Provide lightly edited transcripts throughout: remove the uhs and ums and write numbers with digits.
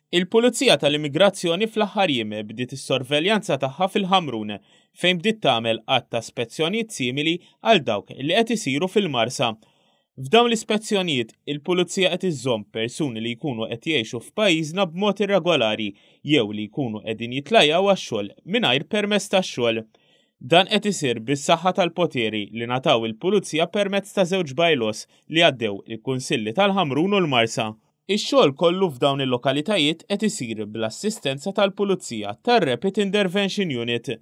Il-Pulizija tal-Immigrazzjoni fl-aħħar jiem bdiet is-sorveljanza tagħha fil-Ħamrun, fejn bdiet tagħmel għadd ta' spezzjonijiet simili għal dawk li qed isiru fil-Marsa. F'dawn l-ispezzjonijiet, il-Pulizija qed iżżomm persuni li jkunu qed jgħixu f'pajjiżna b'mod irregolari jew li jkunu qegħdin jitlajaw għax-xogħol mingħajr permess tax-xogħol. Dan qed isir bis-saħħa tal-poteri li ngħataw il-Pulizija permezz ta' żewġ bylaws li għaddew il-Kunsilli tal-Ħamrun u l-Marsa. Ix-xogħol kollu f'dawn il-lokalitajiet qed isir bl-assistenza tal-Pulizija tar-Rapid Intervention Unit.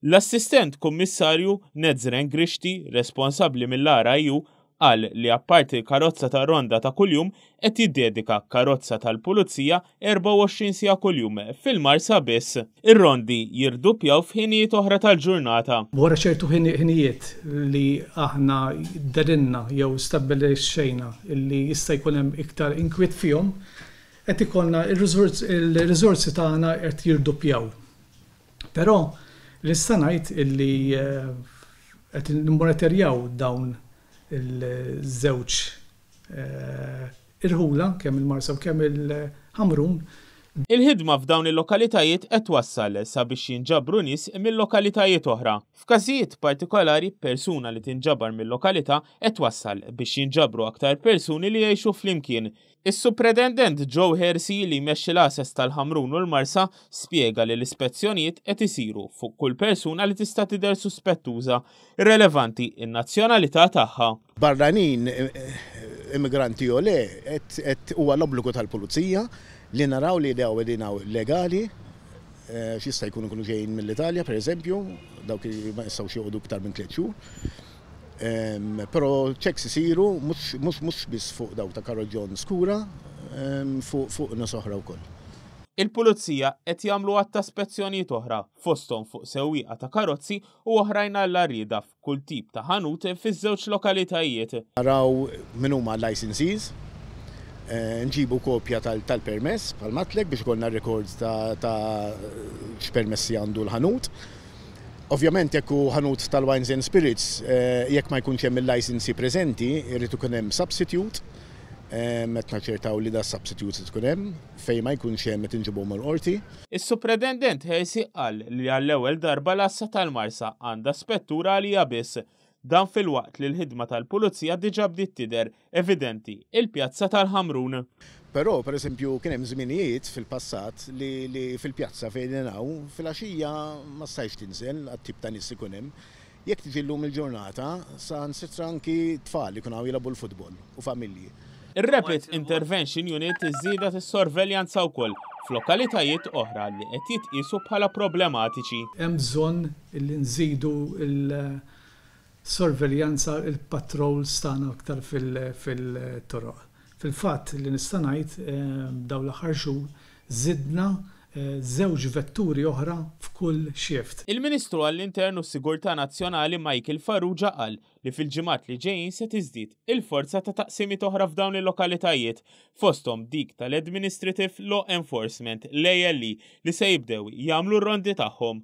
L-Assistent Kummissarju Nezren Grixti, responsabbli mill-RIU, qal li apparti l-karozza tar-ronda ta' kuljum qed jiddedika karozza tal-Pulizija 24 siegħa kuljum fil-Marsa biss. Ir-rondi jirduppjaw f'ħinijiet oħra tal-ġurnata. Wara ċertu ħinijiet li aħna dehrilna jew stabbilixxejna li jista' jkun hemm iktar inkwiet fihom, qed ikollna r-riżorsi tagħna qed jirduppjaw. Però li nista' ngħid illi qed nimmonitorjaw dawn il-żewġ irħula, kemm il-Marsa u kemm il-Ħamrun. Il-ħidma f'dawn il-lokalitajiet qed twassal sabiex jinġabru nies minn lokalitajiet oħra. F'każijiet partikolari, persuna li tinġabar minn lokalità qed twassal biex jinġabru aktar persuni li jgħixu flimkien. Is-Supretendent Joe Hersey li jmexxi l-għases tal-Ħamrun u l-Marsa spjega li l-ispezzjonijiet qed isiru fuq kull persuna li tista' tidher suspettuża, irrelevanti n-nazzjonalità tagħha. Barranin, immigranti jew le, qed huwa l-obbligu tal-Pulizija li naraw li dawn qegħdin hawn legali, għax jista' jkun ikunu ġejjin mill-Italja pereżempju, dawk li ma jistgħux joqogħdu iktar minn tliet xhur. Però checks isiru mhux biss fuq dawk ta' karoġġon skura, fuq nies oħra wkoll. Il-Pulizija qed jagħmlu għadd ta' spezzjonijiet oħra, fosthom fuq sewwieqa ta' karozzi u oħrajn għall-għarrieda kull tip ta' ħanut fiż-żewġ lokalitajiet. Naraw min huma l-licensees, nġibu kopja tal-permess bħal m'għedtlek biex ikollna record ta' x'permessi għandu l-ħanut. Ovvjament jekk hu ħanut tal-wines and spirits, jekk ma jkunx hemm il-licensee preżenti, irid ikun hemm substitute. Qed naċċertaw li da substitute tkun hemm, fejn ma jkunx hemm qed inġibuhom il-qorti. Is-Supretendent Hersey qal li għall-ewwel darba l-għassa tal-Marsa għandha spettur għalija biss. Dan filwaqt li l-ħidma tal-Pulizija diġà bdiet tidher evidenti il-pjazza tal-Ħamrun. Però, pereżempju, kien hemm żminijiet fil-passat li, li fil-pjazza fejn hawn filgħaxija ma stajx tinżel għat-tip ta' nies li jkun hemm. Jekk tiġi llum il-ġurnata, saħansitra anki tfal li jkunu hawn jilagħbu l-futbol u familji. Ir-Rapid Intervention Unit żiedet is-sorveljanza wkoll f'lokalitajiet oħra li qed jitqiesu bħala problematiċi. Hemm bżonn li nżidu l-sorveljanza, il-patrols tagħna aktar fil-toroq. Fil-fatt li nista' ngħid dawn l-aħħar xhur żidna żewġ vetturi oħra f'kull shift. Il-Ministru għall-Intern u s-Sigurtà Nazzjonali Michael Farrugia qal li fil-ġimgħat li ġejjin se tiżdied il-forza ta' taqsimiet oħra f'dawn il-lokalitajiet, fosthom dik tal-Administrative Law Enforcement, l-ALE, li se jibdew jagħmlu r-rondi tagħhom.